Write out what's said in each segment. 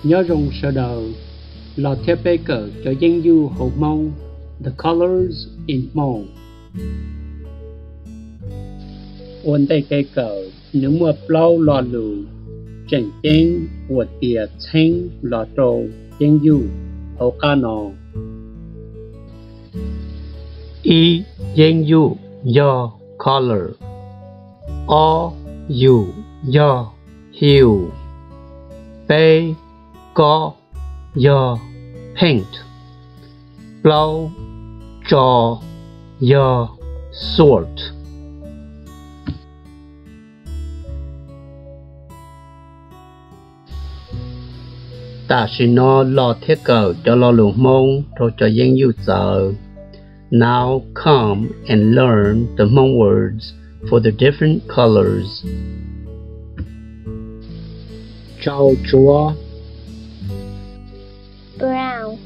Nyob zoo sawv daws, los thiab peb kawm cov yeeb yuj hauv Hmoob, the colors in Hmong. Ua ntej kev kawm, nws muaj plaub lo lus tseem ceeb uas tias txheeb los rau yeeb yuj hauv qab no. Ib, yeeb yuj yog color. Ob, yus yog hue. Peb, kob yog paint. Plaub, tso yog sort. Tam sim no los thiab kawm cov lo lus Hmoob rau cov yeeb yuj txawv. Now come and learn the Hmong words for the different colors. Tsau tsuav. Brown.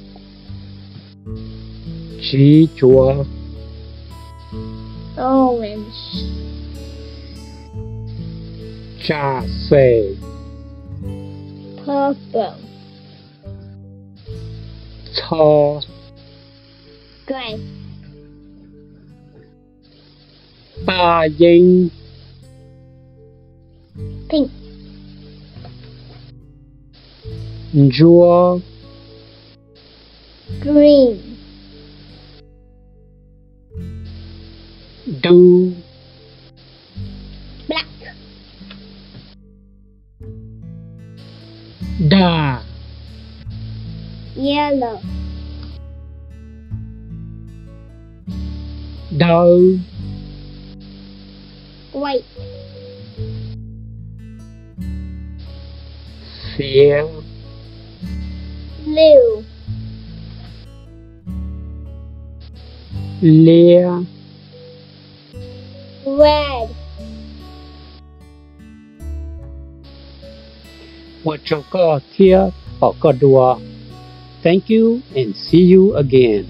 Tsiv tsuav. Orange. Tsa xes. Purple. Txho. Gray. Paj yeeb. Pink. Ntsuab. Green. Dub. Black. Dag. Yellow. Dawb. White. Fiav. Blue. Liab. Red. Ua tsaug koj thiab pom koj dua. Thank you and see you again.